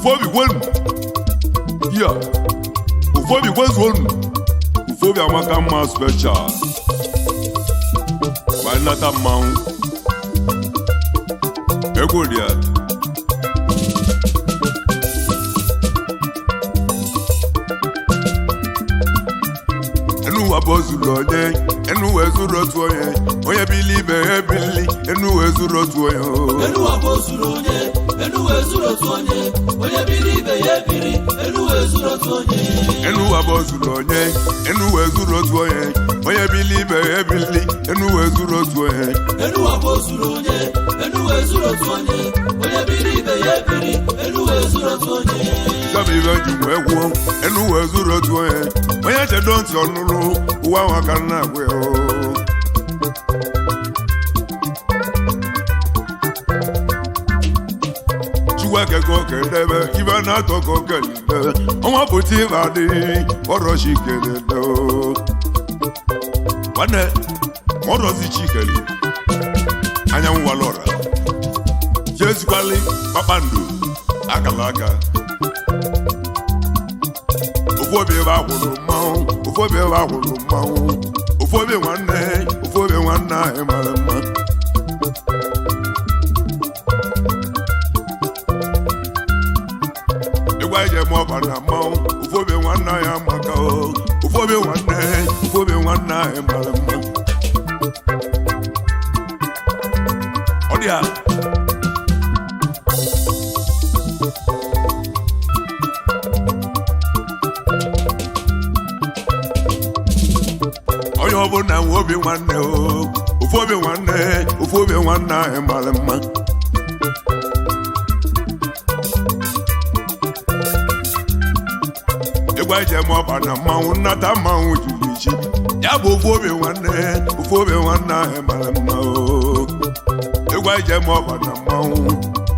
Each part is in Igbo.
Ofu obi kwenu ya, ofu obi kwezuonu. Ofu obi amaka mma special ma nnata mmanwụ egwu dị ya. Enu ụwa bụ ozuru onye, enu ụwa ezuru otu onye, onye bili ibe ya ebili, enu ụwa ezuru otu onye o. Elu ụwa bụ ozuru onye, elu ụwa ezuru otu onye, onye biri ibe ya ebiri, elu ụwa ezuru otu onye. Enu ụwa bụ ozuru onye, enu ụwa ezuru otu onye, onye bili ibe ya ebili, enu ụwa ezuru otu onye. Elu ụwa bụ ozuru onye, elu ụwa ezuru otu onye, onye biri ibe ya ebiri, elu ụwa ezuru otu onye. Sọbụ ibe ji wee gwuo, enu ụwa ezuru otu onye, onye chedo ntị ọnụrụ ụwa nwa ka nna agwa ya o. Chukwu ekego kedebe ibe na-atọ ka okelide ọnwa pụta ibe adịghị ọrọchi kelede o. Nwanne ma ọrọzi chikeli anyanwụ walọra jezukwali kpakpando akala aka. Ofu obi ebe akwụrụ mmanwụ, ofu obi ebe akwụrụ mmanwụ, ofu obi nwanne, ofu obi nwanne anyị mara mma. Ịgwa ije ma ọba na mmanwụ, ofu obi nwanne anyị amaka o. Ofu obi nwanne, ofu obi nwanne anyị mara mma. Ọ dị ya. Onye ọbụla nwe obi nwanne o, ofu obi nwanne, ofu obi nwanne anyị mara mma. Ịgwa ije ma ọba na mmanwụ, nnata mmanwụ jiri ji ya bụ ofu obi nwanne, ofu obi nwanne anyị mara mma o. Ịgwa ije ma ọba na mmanwụ,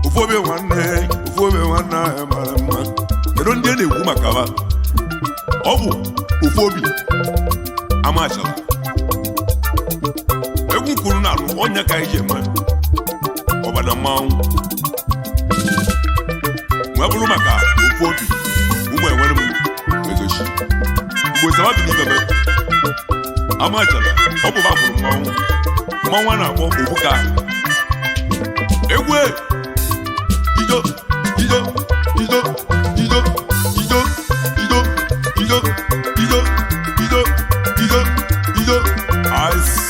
ofu obi nwanne, ofu obi nwanne anyị mara mma. Kedu ndị a na-ekwu maka ha? Ọ bụ ofu obi amachala egwu kwuru na alụ onye ka anyị ji eme ọbada mmanwụ wee bụrụ maka ofu obi ụmụ enwere m ezochi mgbe sama bi n'ibebe amachala. Ọ bụ bakwuru mmanwụ, mmanwụ a na-akpọ obuka egwu e! Ido ido ido ido ido ido ido ido ido ido ido ice.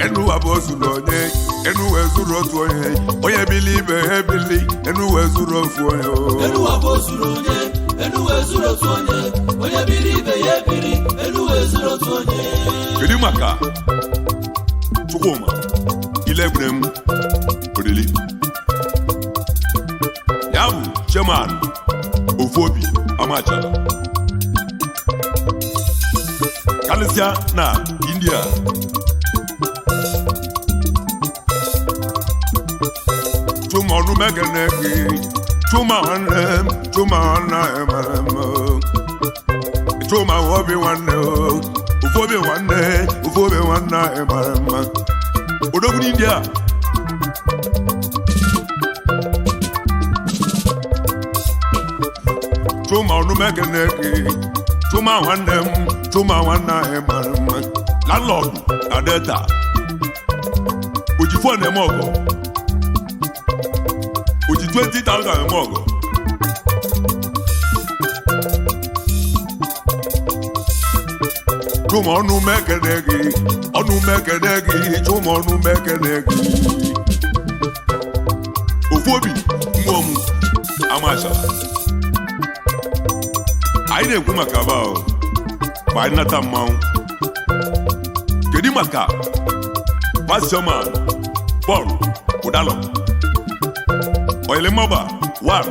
Enu ụwa bụ ozuru onye, enu ụwa ezuru otu onye, onye bili ibe ya ebili, enu ụwa ezuru ofu onye o. Elu ụwa bụ ozuru onye, elu ụwa ezuru otu onye, onye biri ibe ya ebiri, elu ụwa ezuru otu onye. Kedu maka Chukwuma Ilegwurem Orili, ya bụ chairman ofu obi amachala karịsịa na India? Chuma ọnụ mekene gị, Chuma nwanne m, Chuma nwanne anyị mara mma. Chuma obi nwanne o, ofu obi nwanne, ofu obi nwanne anyị mara mma. Odogwu n'India. Chuma ọnụ mekene gị, Chuma nwanne m, Chuma nwanne anyị mara mma. Landlord na Delta oji fon eme ọgọ, oji 20,000 eme ọgọ. Chuma ọnụ mekene gị, ọnụ mekene gị, Chuma ọnụ mekene gị. Ofu obi mmụọ m amasha anyị na-ekwu maka ba o, ma anyị nata mmanwụ. Kedu maka Pastor Paul Ụdalọ Oilimọba 1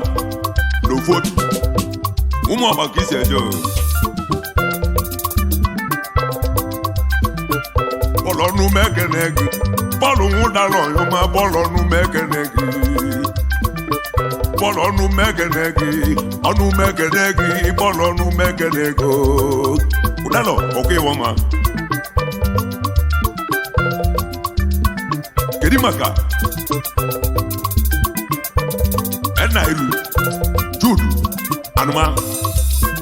na ofu obi ụmụ ọgba ka isi eje o? Bọ́ọ̀lù ọ̀nù mẹ́kẹ̀nẹ́ gị, bọ́ọ̀lù ń dalọ̀ yọ ma bọ́ọ̀lù ọ̀nù mẹ́kẹ̀nẹ́ gị, bọ́ọ̀lù ọ̀nù mẹ́kẹ̀nẹ́ gị, ọ̀nù mẹ́kẹ̀nẹ́ gị, bọ́ọ̀lù ọ̀nù mẹ́kẹ̀nẹ́ gị ooo. Ụdalọ ọkụ ịwọ ma. Kedu maka Enna Iru Jude Anụma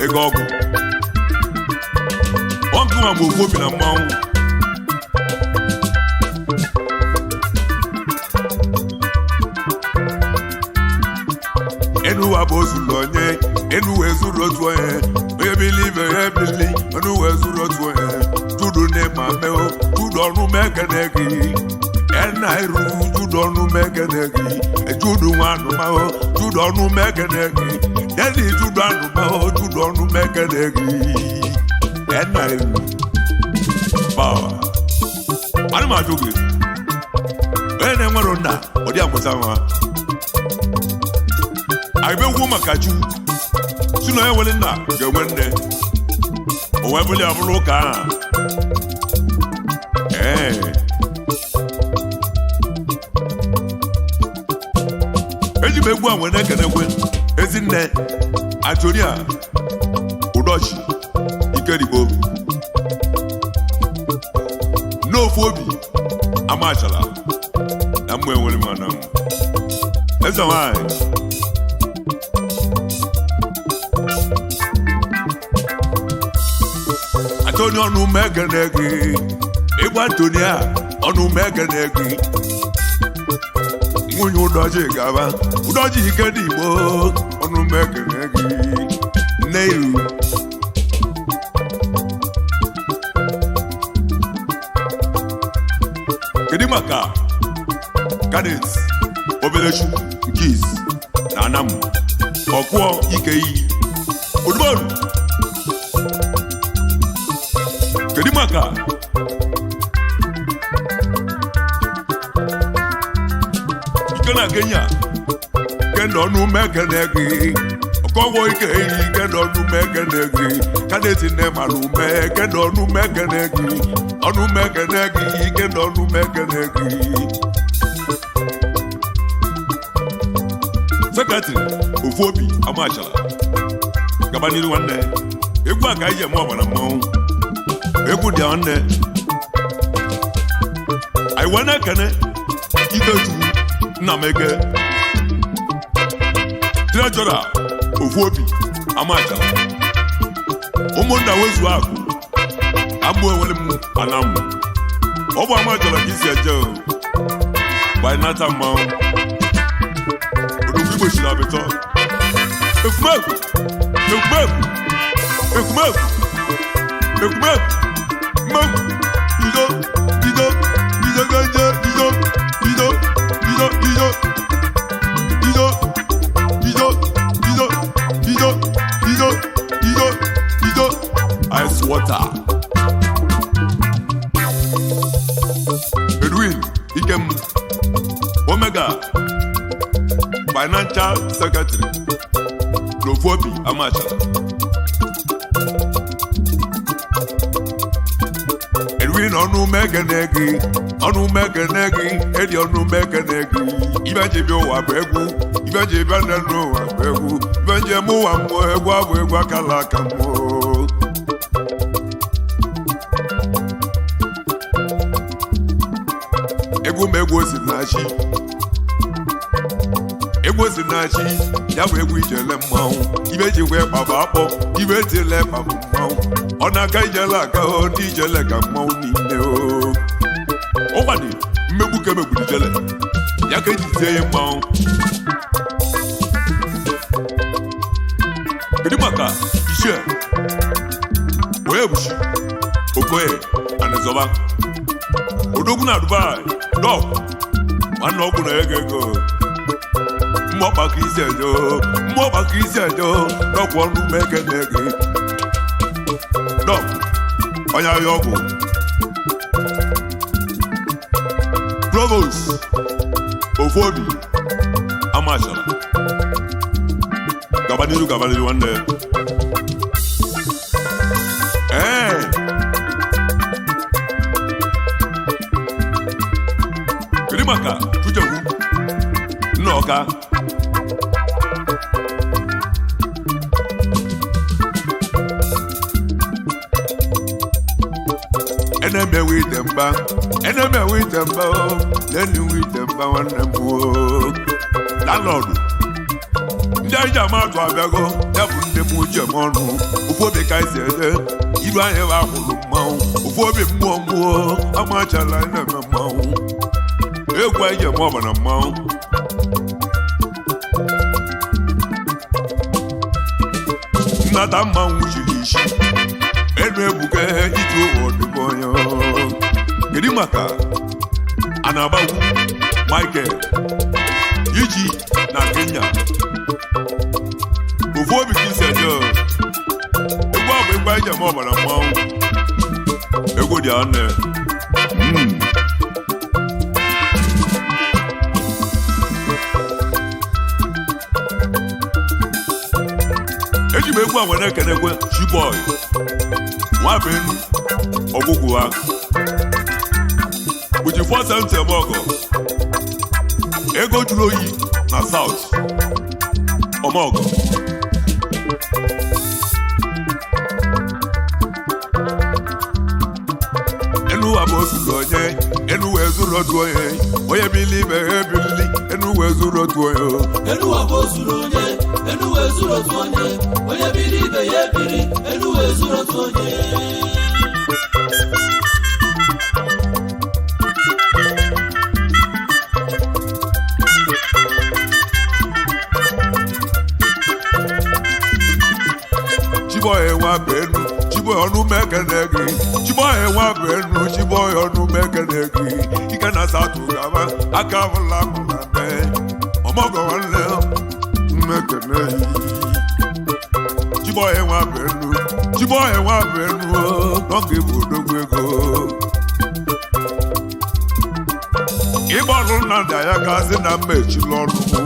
Ego Ọgwụ ọgụnwa ma ofu obi na mmanwụ. Enuwa bụ ozuru onye, enu wee zuru otu onye, onye bili ibe ya ebili, enu wee zuru otu onye. Judu n'ịma meo, Judu ọnụ mekene gị. Ena Iru Judu ọnụ mekene gị. Judu nwa anụmahụ, Judu ọnụ mekene gị. Deni Judu anụmahụ, Judu ọnụ mekene gị. Ena Iru. Bawa. Ana m ajụ gị. Onye na-enwero nna, ọ dị amụta nwa. Anyị maka Chukwu si na onye nwere nna ga-enwe nne, o wee bụrụ ya bụrụ ụka ahụ. Ee, eji m egwu a nwere na-ekenekwe ezinne Antonia Udochi Ikerigbo n'ofu obi amachala na mmụ enwere m ana m eze nwanyị. Antoni ọnụ mekene gị, ịgba Antonia ọnụ mekene gị, nwunye Udochi gaba Udochi ike dị Igbo ọnụ mekene gị, nne Iru. Kedu maka Kadet Oberechukwu Nkis na Anam Ọkụọ Ike iyi Oduboru? Kedu maka ike na Kenya kenda ọnụ mekene gị, ọkọgwọ ike eyi kenda ọnụ mekene gị, kadeti nne mara ume kenda ọnụ mekene gị, ọnụ mekene gị, kenda ọnụ mekene gị. Sekretịrị ofu obi amachala gaba n'iru nwanne. Egwu a ka anyị ji eme ọbara mmanwụ, egwu dị nwanne. Anyị wee na-ekene Ikechukwu Nnameke, trejọra ofu obi amachala, ụmụnna wezuo akụ amụ enwere m ana m ọ bụ amachala ka isi eje o gbanata mmanwụ odogwu Igbo si na abịtọ ekwumekwu ekwumekwu ekwumekwu ekwumekwu mmanwụ ido ido ido genje ido ido ido ido ido ido ido ido ido ido ido ice water. Edwin Ikem Omega, financial secretary n'Ofuobi Amachala. Edwin ọnụ mekene gị, ọnụ mekene gị, edi ọnụ mekene gị. Ibe nje bịa ụwa bụ egwu, ibe nje bịa nne n'ụwa bụ egwu, ibe nje mụ ụwa mmụọ egwu abụ egwu akala aka mmụọ. Egwu m egwu osi na chi, egwu osi na chi, ya bụ egwu ijele mmanwụ, ibe ji wee kpaba akpọ, ibe tile kpabụ mmanwụ. Ọ na-aka ijele aka o, ndị ijele ka mmanwụ niile o. Ụkwadị mmegbu ka emegburu ijele, ya ka eji tie ya mmanwụ. Kedu maka Ichie Onyebuchi Okoye Anịzọba, odogwu na Dubai, dọk nwanne ọgwụ na ego ego mmụọ ka isi ejo, mmụọ ka isi ejo, dọkwa ọnụ mekene gị, dọk onye ahịa ọgwụ, provost Ofuobi Amachala gaba n'iru, gaba n'iru nwanne. Ee, kedu maka Chuchekwu Nnọka? Enemewe ide mba, Eneme wite mba o, leni wite mba nwanne m o. Landlord, ndị anyị ji ama atụ abịago, ya bụ ndị m uche m ọnụ. Ofu obi ka anyị si eje, iru anyị bụ akwụrụ mmanwụ. Ofu obi mmụọ mmụọ, amachala anyị na-eme mmanwụ. Egwu anyị ji eme ọbara mmanwụ. Nnata mmanwụ chiri ichi, enu ebuka iji ụwa ọdịbọ onye. Kedu maka a na-agbagwu Michael iji na Kenya? Ofu obi ka isi eje o. Egwu a bụ egwu anyị ji eme ọbara mmanwụ. Egwu dị anne. Eji m egwu a were ekenekwe Chiboy Nwabenu ọgwụgwụ ha Uji 470 eme ọgọ ego jụrụ oyi na South Ọmọgọ. Enu ụwa bụ osuru onye, enu wee zuru otu onye, onye bili ibe ha ebilili, enu wee zuru otu onye o. Enu ụwa bụ ozuru onye, enu wee zuru otu onye, onye biri ibe ya ebiri, enu wee zuru otu onye. Chiboy nwa bụ enu, Chiboy ọnụ mekene gị, Chiboy nwa bụ enu, Chiboy ọnụ mekene gị. Ike na satụ gaba, aka bụla m na mee. Ọmọgọ nwanne m mekene gị. Chiboy nwa bụ enu, Chiboy nwa bụ enu, n'oge bụ odogwu ego. Ịgba ọrụ Nnamdi Ayaka sị na mma echila ọnụ mụ.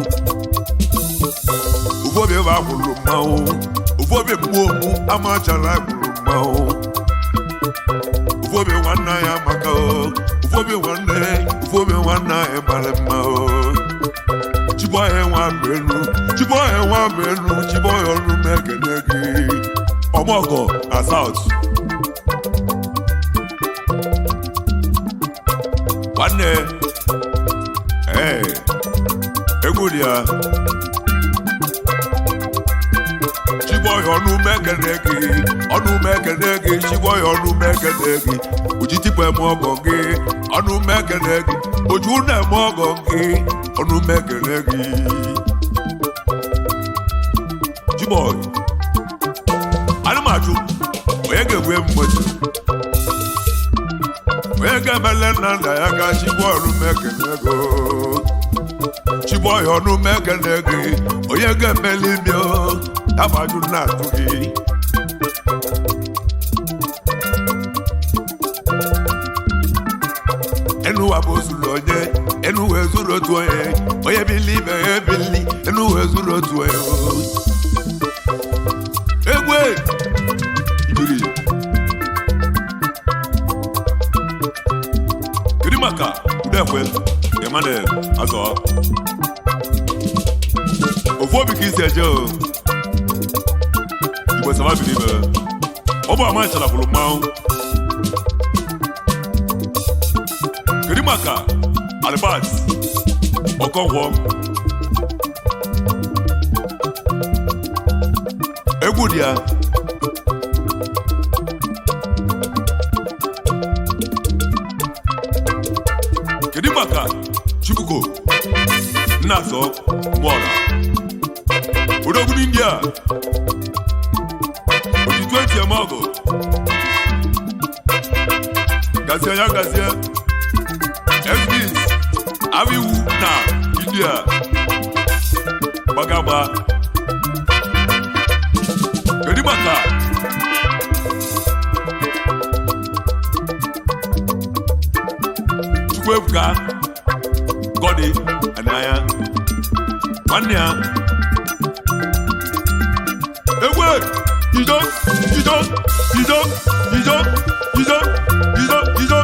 Ụfọdụ ebe akwụrụ mmanwụ, ụfọdụ mmụọ mụ amachala akwụrụ mmanwụ. Ụfọdụ nwanne ya maka o, ụfọdụ nwanne, ụfọdụ nwanne ya mara mma o. Chiboy nwa bụ elu, Chiboy nwa bụ elu, Chiboy ọnụ m ekele gị. Ọmọgọ na South. Nwanne, ee, egwu dị ya. Chiboy ọnụ mekene gị, ọnụ mekene gị, Chiboy ọnụ mekene gị. Ojitipụ eme ọgọ gị, ọnụ mekene gị. Oju na-eme ọgọ gị, ọnụ mekene gị. Chiboy, anụmachụ, onye ga-egbu mgbochi? Onye ga-emele nna nna ya ka Chiboy ọnụ mekene gị? Chiboy ọnụ mekene gị, onye ga-emeli imi o? Abaju na-atụ gị. Enu wa bụ ozuru onye, enu wee zuru otu onye, onye bili ibe ya ebili, enu wee zuru otu onye. Egwe! Ibiri. Kedu maka Udekwe Emmanuel Azọ? Ofu obi ka isi eje o. Igbo saba biri ibe. Ọ bụ ama nchara kwuru mmanwụ. Kedu maka Albert Okonkwo? Egwu dị ya. Kedu maka Chibuko Nnazọ Mụọra? Odogwu n'India. Oji 20 eme ọgụ. Gazie ya gazie. FBs Abiwu na India. Gbagagba. Kedu maka Chukwuebuka Godi Anaya? Nwanne ya. Egwe! Ijo! Ijo! Ijo! Ijo! Ijo! Ijo! Ijo!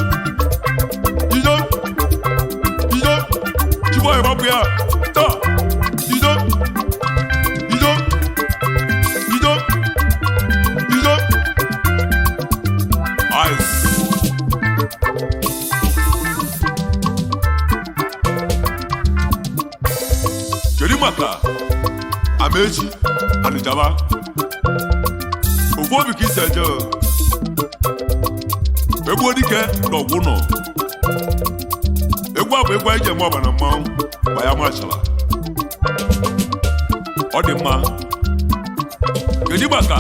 Ijo! Ijo! Chiboy gbapụ ya! Taa! Ijo! Ijo! Ijo! Ijo! Ice! Kedu maka Amechi Anijaba? Ofu obi ka isi eje o. Egbuo dike na ọgwụ nọ. Egwu a bụ egwu anyị ji eme ọba na mmanwụ ma ya machala. Ọ dị mma. Kedu maka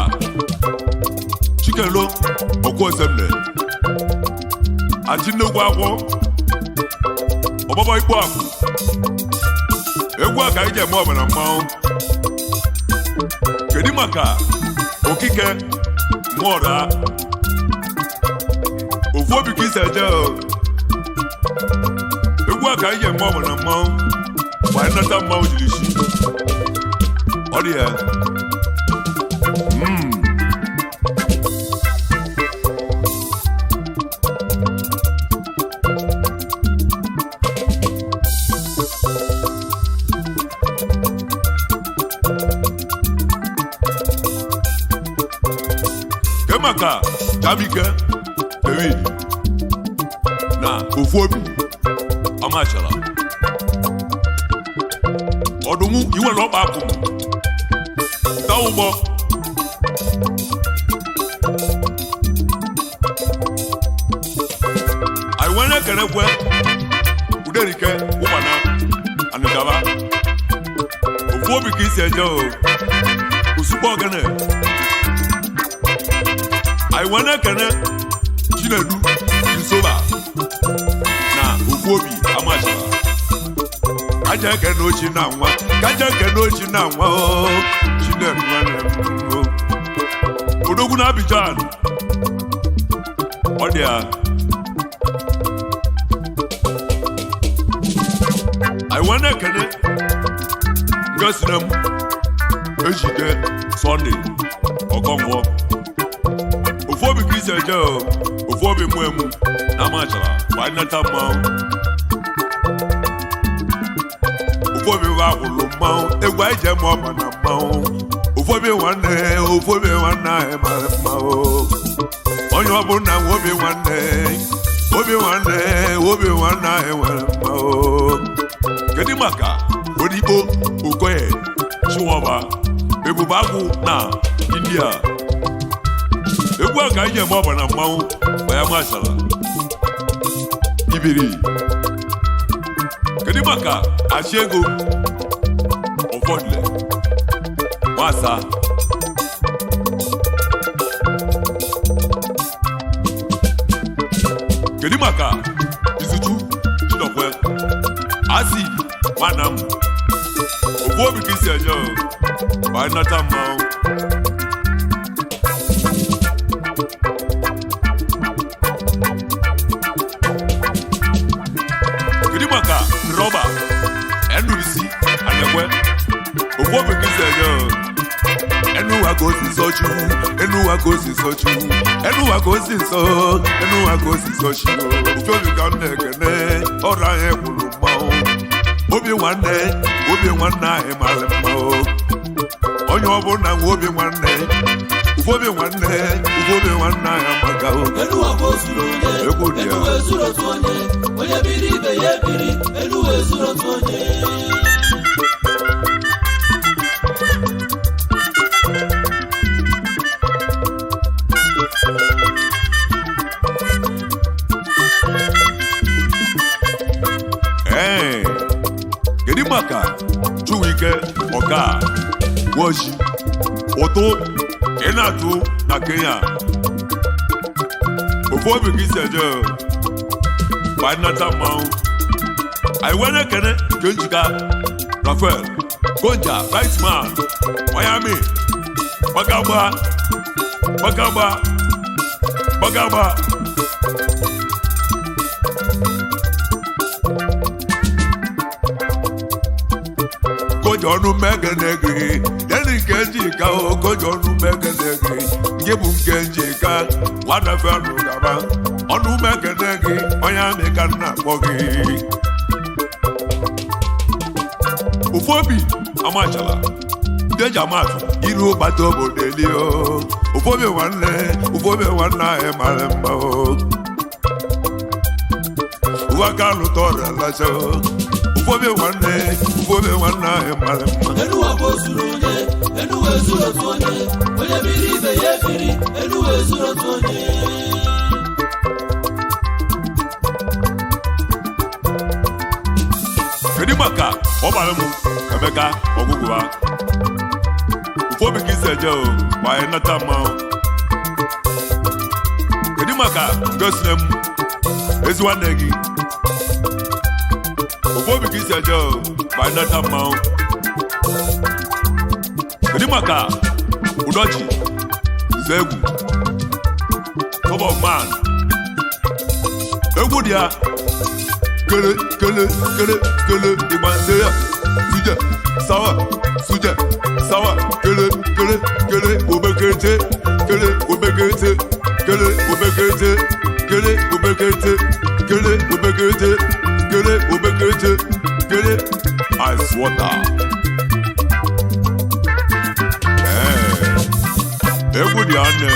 Chikelo Okwuosemne? Achị nnekwu akwọ ọgbọgbọ ikpo akụ. Egwu a ka anyị ji eme ọba na mmanwụ. Kedu maka Okike Mụọra? Ofu obi ka isi eje o. Egwu a ka anyị ji eme ọba na mmanwụ ma anyị nata mmanwụ jiri shi. Ọ dị ya. Ke maka Jamike David na ofu obi amachala ọdụm iwere ọkpa akụm ta ụgbọ. Anyị nwere ekenekwe uderike ụgbana anịgaba. Ofu obi ka isi eje o osukpo ogene. Anyị nwere ekene Chinedu Isoba na ofu obi amachala. Kaja ekene ochi na nwa, kaja ekene ochi na nwa o Chinedu nwanne m o. Odogwu na Abidjan. Ọ dị ya. Anyị nwere ekene nke si na m Ejike Sọnde Ọkọngwọ. Ofu obi ka isi eje o. Ofu obi mụ emu na amachara ma anyị nata mmanwụ. Ofu obi bụ akwụlụ mmanwụ. Egwu anyị ji eme ọba na mmanwụ. Ofu obi nwanne, ofu obi nwanne anyị mara mma o. Onye ọbụla nwe obi nwanne, obi nwanne, obi nwanne anyị nwere mma o. Kedu maka Odigbo Okoye Chiwọba Ebube Agwụ na India? Egwu a ka anyị ji eme ọba na mmanwụ ma ya machara ibiri. Kedu maka Achiego Ụfọdụle Nwasa? Kedu maka Izuchu Chinokwe Asi nwanna m? Ofu obi ka isi eje o ma anyị nata mmanwụ. Kedu maka Rọba Ndubisi Anekwe? Ofu obi ka isi eje o. Enu wa ka o si sọ Chukwu, enu wa ka o si sọ Chukwu, enu wa ka o si sọ, enu wa ka o si sọ Chukwu. Ofu obi ka m na-ekene ọrụ anyị kwuru mmanwụ. Obi nwanne, obi nwanne anyị mara mma o. Onye ọbụla nwe obi nwanne, ofu obi nwanne, ofu obi nwanne anyị amaka o. Elu ụwa ka o zuru onye. Egwu dị ya. Elu ụwa ezuru otu onye. Onye biri ibe ya ebiri. Elu ụwa ezuru otu onye. Ee, kedu maka Chuwike Ọka Nwoji ụtụ ị na-atụ na Kenya? Ofu obi ka isi eje o. Ma anyị nata mmanwụ anyị wee na-ekene nke njika Rafael Gonja Rightman Miami Gbagagba Gbagagba Gbagagba. Kójọ ọnụ mmegene gị yẹni nke njika o. Kójọ ọnụ mmegene gị nke bụ nke njika nwadafelu gaba ọnụ mmegene gị onye amị ka nna akpọ gị. Ofu obi amachala ndị eji amatụ iru gbata obodo eli o. Ofu obi nwanne, ofu obi nwanne anyị mara mma o. Ụwa ka alụta ọrịa lacha o. Ofu obi nwanne, ofu obi nwanne anyị mara mma. Enu ụwa bụ ozuru onye, enu ụwa ezuru otu onye, onye biri ibe ya ebiri, enu ụwa ezuru otu onye. Kedu maka ọbara m Emeka ọgwụgwụ ha? Ofu obi ka isi eje o, ma anyị nata mmanwụ. Kedu maka ngosine m ezi nwanne gị? Ofu obi ka isi eje o, ma anyị nata mmanwụ. Kedu maka Udochi Nze egwu Top of man egwu dị ya kele kele kele kele ịgba nse ya suje sawa suje sawa kele kele kele obekete kele obekete kele obekete kele obekete kele obekete kele obekete kele ice water. Ee, egwu dị ya nne.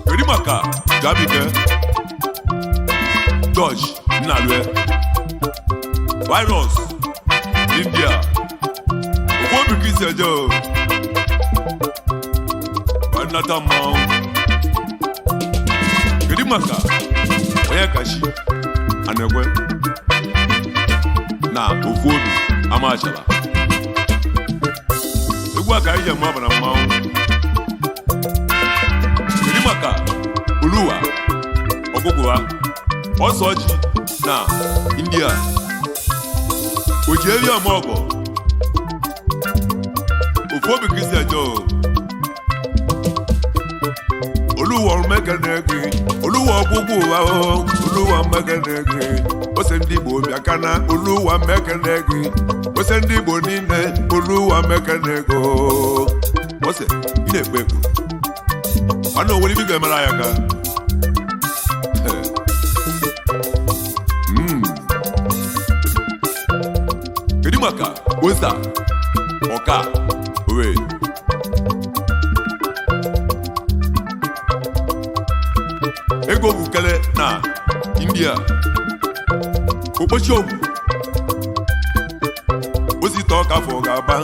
Kedu maka Jabike George Nnalue Virus India? Ofu obi ka isi eje o, ma nnata mmanwụ. Kedu maka onye kachi anekwe na ofu obi amachala egwu a ka anyị ji eme ọbara mmanwụ. Kedu maka Oluwa ọgwụgwụ ha ọsọ ji na India oji eri ọma ọgọ? Ofu obi ka isi eje o. Olúwa mekene gị, Olúwa ọgwụgwụ ụwa o, Olúwa mekene gị. Ose ndị Igbo bịa kana, Olúwa mekene gị. Ose ndị Igbo niile, Olúwa mekene gị o. Ose ị na-ekpe ekpe ọnụ onwere ibe ga-emere ya ka. Kedu maka osa ọka owe ego bukele na India okpochi ogwu osite ọka afọ ga-aba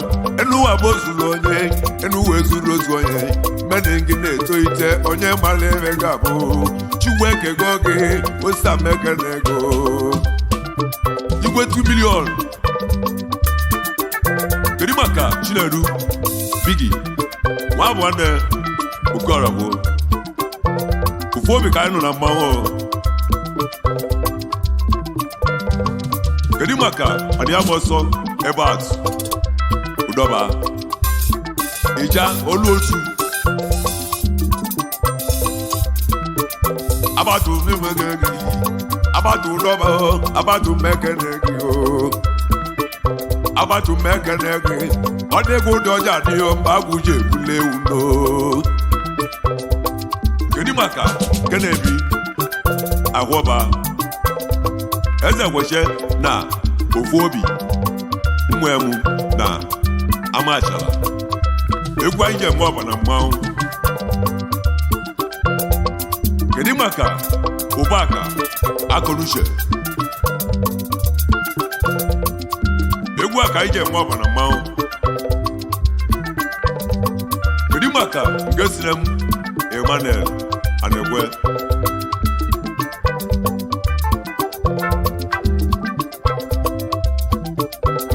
enu ụwa bụ ozuru onye enu ụwa ezuru ozu onye mene gị na-eto ite onye mara ebe ga-abụ Chukwu ekego gị osamekene ego igwe 2 million. Kedu maka Chinedu Bigi nwa bụ nwanne Okorobụ? Ofu obi ka anyị nọ na mmanwụ o. Kedu maka adịghị ọsọ ebe atụ ụdọba ịja olu otu abatu mmeke gị abatu ụdọba o, abatu mmekene gị o, abatu mmekene gị ọ dịghị ụdị ọja adịghị mgbe agwụ ji ebule ewu no. Kedu maka kenebi agwọba eze kweche na ofu obi mmụemu na amachala egwu anyị ji eme ọba na mmanwụ? Kedu maka ụbaka akọnuche egwu a ka anyị ji eme ọba na mmanwụ? Kedu maka nke sire m Emmanuel Anekwe?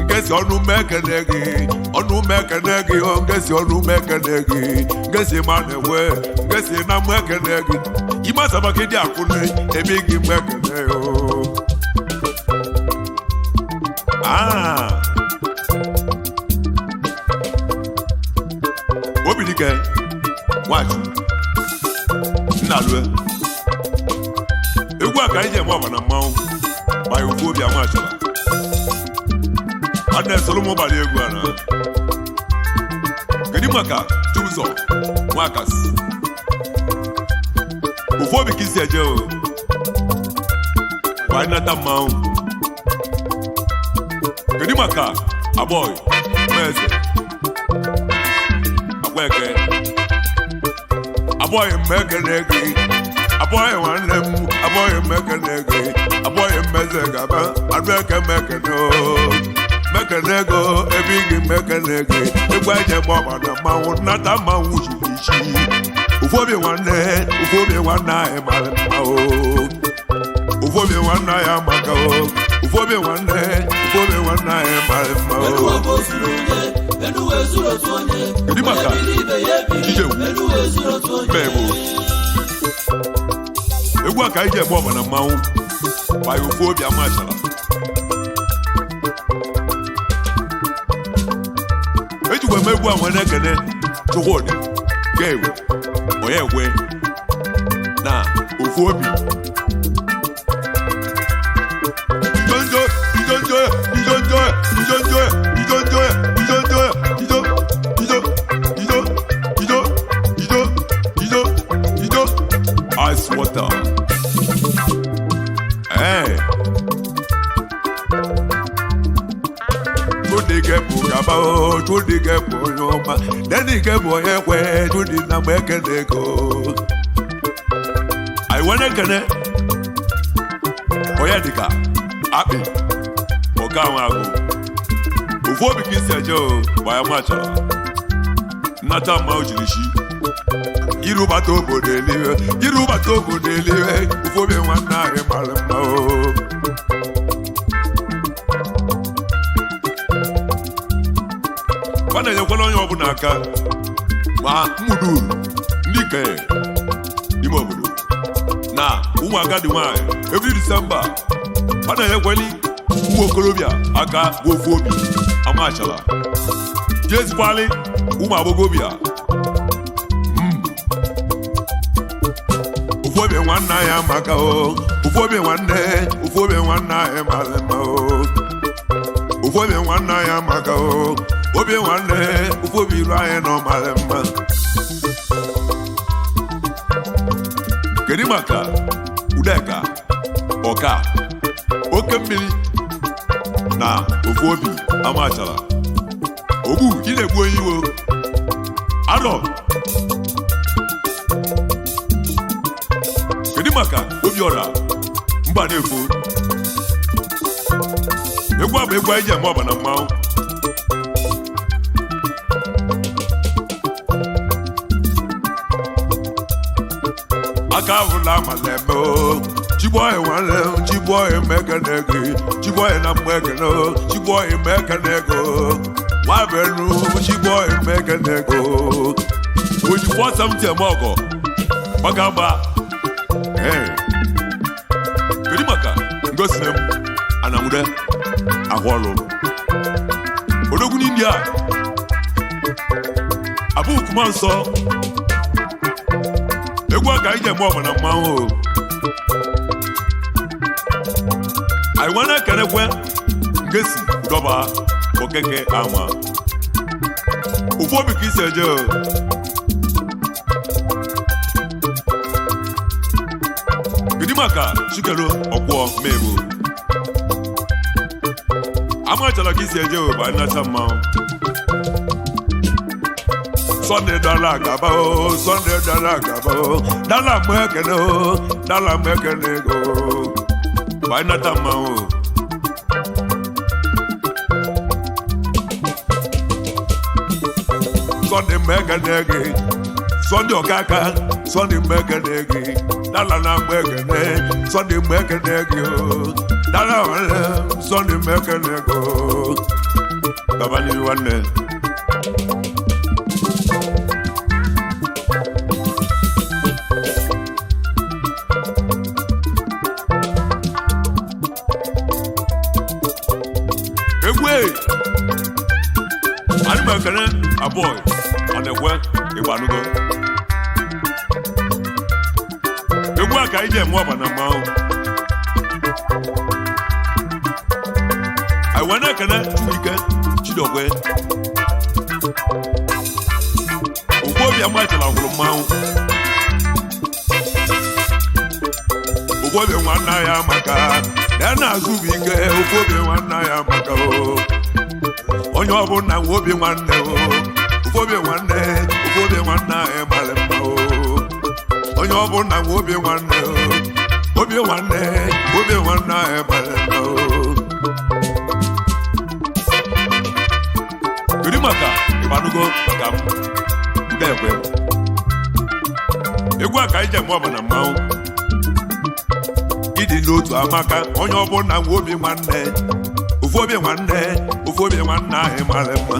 Ngesi ọnụ mekene gị, ọnụ mekene gị o, ngesi ọnụ mekene gị, ngesi ma na-enwe ngesi na mekene gị imasabakịdị akwụne ebe gị mekene o. Ah. Obidike Nwachukwu Nnalue egwu a ka anyị ji eme ọba na mmanwụ ma ya ofu obi amachala a na-esoro m ụbalị egwu a na. Kedu maka Chibụzọ Nwakasi? Ofu obi ka isi eje o ma anyị nata mmanwụ. Kedu maka Abọị Meze Agweke Abọghị m ekele gị abọghị nwanne m abọghị m ekele gị abọghị m eze gaba adụ eke m ekele o mekele ego ebe gị mekele gị egwu eje m ọba na mmanwụ nnata mmanwụ jiri ichi ofu obi nwanne ofu obi nwanne anyị mara mma o ofu obi nwanne anyị amaka o ofu obi nwanne ofu obi nwanne anyị mara mma o Enuwe bụ ozuru onye, Enuwe zuru otu onye, Kedu maka onye biri ibe ya ebiri, Chijewu? Enuwe zuru otu onye. Mbe bụ egwu a ka anyị ji eme ọba na mmanwụ gbanye ofu obi amachala ejikwa m egwu a nwere ekene Chukwudị ga-ewe onye ekwe na ofu obi ijonjo ijonjo ijonjo ijonjo ijonjo ijonjo ijo ijo ijo ijo ijo ijo ijo ice water. Hey. Chudi bụ gaba o, Chudi bụ onye ọma, Deni bụ onye kwe, Chudi na mgbe ekene ego. Anyị wee na-ekene onye dịka akpị ọka ahụ agụ ofu obi ka isi eje o gbaya machara nnata mma o jiri shi irubata obodo eliwe irubata obodo eliwe ofu obi nwanne anyị mara mma o ọ na-enyekwala onye ọbụla aka ma mmụduru ndị ikenye n'ime obodo na ụmụ agadi nwanyị every December ọ na-enyekwali ụmụ okorobịa aka bụ ofu obi amachala jezikwali ụmụ agbọghọbịa. Ofu obi nwanne anyị amaka o ofu obi nwanne ofu obi nwanne anyị mara mma o ofu obi nwanne anyị amaka o obi nwanne ofu obi iru anyị nọ mara mma. Kedu maka Udeka Ọka oke mmiri na ofu obi amachala ogbu ị na-egbu onye iwe arọ. Kedu maka Obiọra mba na-efo egwu a bụ egwu anyị ji eme ọba na mmanwụ. Aka ahụla amala eme o Chibụọyị nwanne m Chibụọyị mekene gị Chibụọyị na mmekene o Chibụọyị mekene go nwabenu Chibụọyị mekene go oji 470 eme ọgọ maka mgba. Ee. Kedu maka ngosiri m anamude ahụ ọlụ odogwu n'India abụ kuma nsọ egwu a ka anyị ji eme ọba na mmanwụ o anyị nwa na-ekenekwe ngesi dọba okeke ama ofu obi ka isi eje o. Kedu maka Chikelo ọkwọ mmegbu amachala ka isi eje o ba nnacha mmanwụ Sunday dala gaba o Sunday dala gaba o dala mụ ekene o dala mụ ekene go ba nnata mmanwụ o. Sunday mụ ekene gị Sunday ọkaka Sunday mụ ekene gị dala na mụ ekene Sunday mụ ekene gị o dala nwanne m Sunday mụ ekene gị o gaba n'ihu nwanne. Egwu e anyị ma ekene abụọ ọ na-ekwe ịgbanugo egwu a ka anyị ji eme ọba na mmanwụ anyị wee na-ekene Chukwuike Chidokwe Ogbuobi amachala hụrụ mmanwụ Ogbuobi nwanna ya maka na ya na-azụ bụ ike Ogbuobi nwanna ya maka o Onye ọbụla nwe obi nwanne o, ofu obi nwanne, ofu obi nwanne anyị mara mma o. Onye ọbụla nwe obi nwanne o, obi nwanne, obi nwanne anyị mara mma o. Kedu maka ịgbanugo maka m ndekwe egwu a ka anyị ji eme ọbụla mmanwụ ịdị n'otu amaka. Onye ọbụla nwe obi nwanne, ofu obi nwanne, ofu obi nwanne anyị mara mma.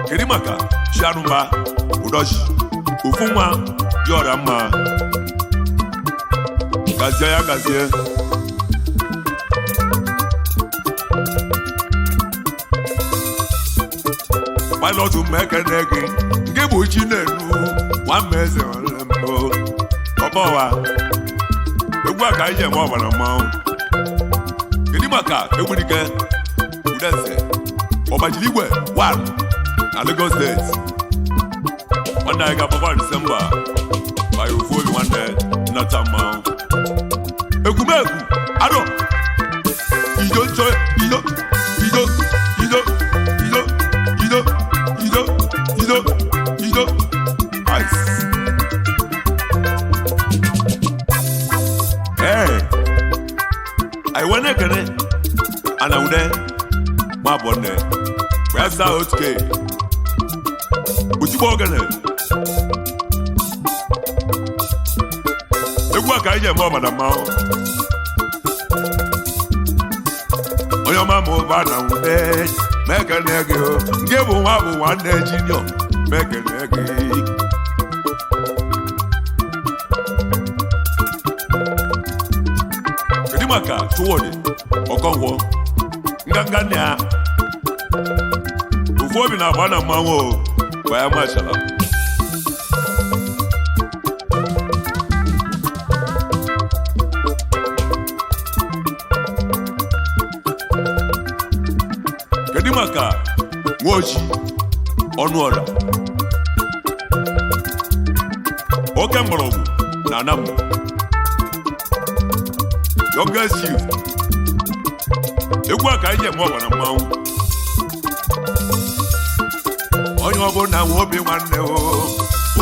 Kedu maka chianụmba ụdọchi ofu nwa dị ọra mma? Gazie ya gazie. Pilot mekene gị nke bụ Chinelu nwameze mbụ ọbọwa. Egwu a ka anyị ji eme ọbara mmanwụ. Kedu maka Egwurike Udense ọgbajiri igwe 1 na Lagos Steeti? Nwanne anyị ga-agbakwa Disemba by ofu obi nwanne nnata mmanwụ egwumegwu arọ ijo nchọ ijo ijo ijo ijo ijo ijo ijo ijo ice. Ee, anyị wee na-ekene anawude ma bụ nne wee saa otuke otigbo ogene. Egwu a ka anyị ji eme ọbada mmanwụ. Onye ọma ma ụba na nwude mekene gị o, nke bụ nwa bụ nwanne jiniọ mekene gị. Kedu maka Chuwodi Ọkọnkwọ nganga nna ya ofu obi na-agba na mmanwụ o gwa ya machala? Kedu maka Nwoji ọnụ ọra oke mgbọrọgwụ na anam youngest chief? Egwu a ka anyị ji eme ọgbara mmanwụ. Onye ọbụla nwe obi nwanne o,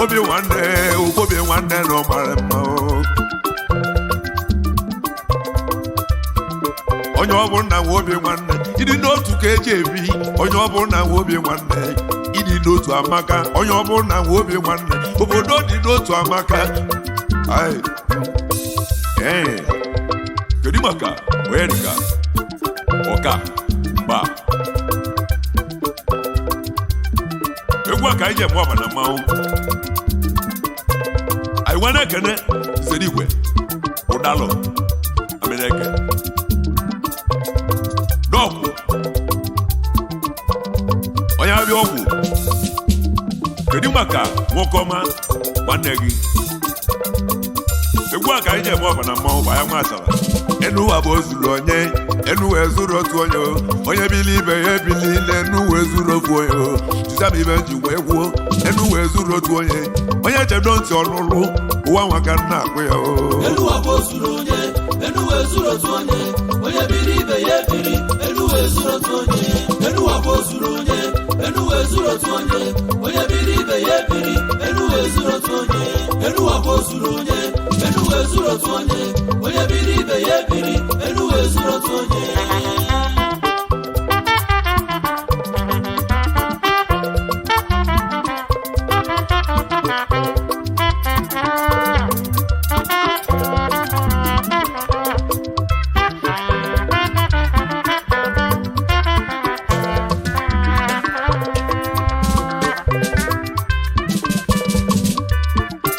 obi nwanne, obi nwanne na ọmara mma o. Onye ọbụla nwe obi nwanne, ịdị n'otu ka eji ebi. Onye ọbụla nwe obi nwanne, ịdị n'otu amaka. Onye ọbụla nwe obi nwanne, obodo dị n'otu amaka. Ai. Ee, kedu maka onye dịka ọka mgba? Egwu a ka anyị ji eme ọba na mmanwụ. Anyị nwe na-ekene Zerigwe Ụdalọ Ameneke dọkụ onye abịa ọgwụ. Kedu maka nwoke ọma nwanne gị? Egwu a ka anyị ji eme ọba na mmanwụ. Bụ anya nwa asara enu ụwa bụ ozuru onye, enu wee zuru otu onye o. Onye bili ibe ya ebili ile, enu wee zuru ofu onye o. Tụzam ibe nji wee gwuo enu wee zuru otu onye. Onye chedo ntị ọnụlụ ụwa nwa ka nna akpụ ya o. Elu ụwa bụ ozuru onye, elu wee zuru otu onye. Onye biri ibe ya ebiri, elu wee zuru otu onye. Elu ụwa bụ ozuru onye, elu wee zuru otu onye. Onye biri ibe ya ebiri, elu wee zuru otu onye. Elu ụwa bụ ozuru onye, elu wee zuru otu onye. Onye biri ibe ya ebiri, elu wee zuru otu onye.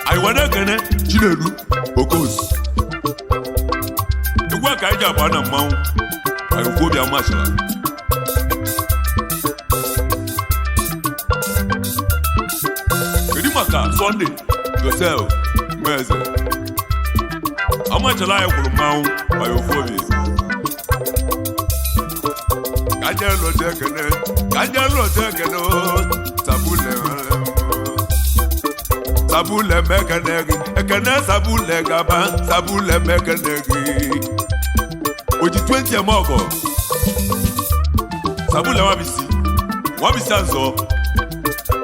Anyị wee na-ekene Chinedu Okos. Egwu a ka anyị ji agba na mmanwụ anyị okwu obi amasịla. Kedu maka Sọnde Josel Meze amachala? Anyị kwuru mmanwụ anyị ofu obi. Ka nje lọta ekene, ka nje lọta ekene o sabule sabule mekene gị ekene sabule gaba sabule mekene gị. 20 eme ọgọ. Sabule Nwabisi, Nwabisi Azọ,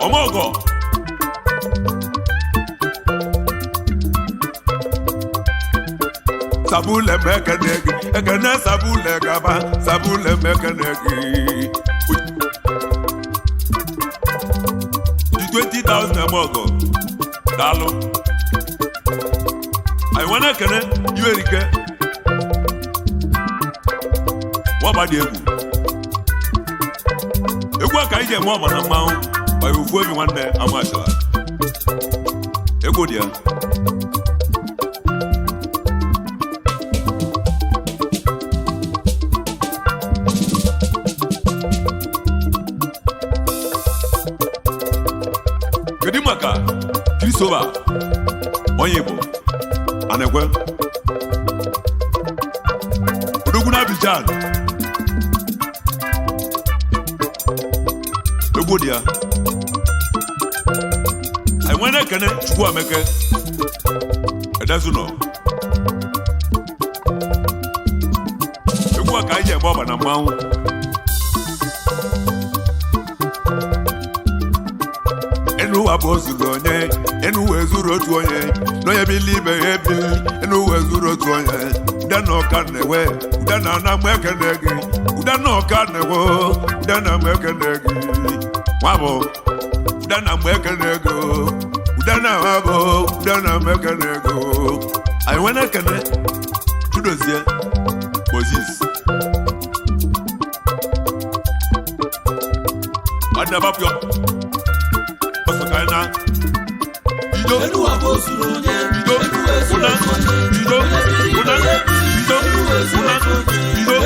ọmọgọ. Sabule m ekene gị, ekene Sabule gaba, Sabule m ekene gị. Ji 20,000 eme ọgọ. Daalụ. Anyị nwe na-ekene Iwerike. Nwaba dị egwu. Egwu a ka anyị ji eme ọma na mmanwụ gbara ofu obi nwanne amachara. Egwu dị ya. Kedu maka Christopher onye Igbo Anekwe Odogwu na Abidjan? Egwu dị ya. Anyị nwere ekene Chukwuemeke Edezinọ. Egwu a ka anyị ji eme ọba na mmanwụ. Enu ụwa bụ ozuru onye, enu ụwa ezuru otu onye, n'onye bili ibe ya ebili, enu ụwa ezuru otu onye. Ude na ọka na-ewe, ude na ana m ekene gị, ude na ọka na-ewe, ude na m ekene gị. Nwa bụ ude na m ekene gị, ude na nwa bụ ude na m ekene gị. Anyị nwere ekene Chidozie Moses. Nwanne bapụ ọsọ ka anyị na Ido. Enuwa bụ ozuru onye. Ido. Enuwa ezuru Una. otu onye. Ido. Onye biri ibe Una. ya ebiri. Ido. Enuwa ezuru Una. otu onye. Ido.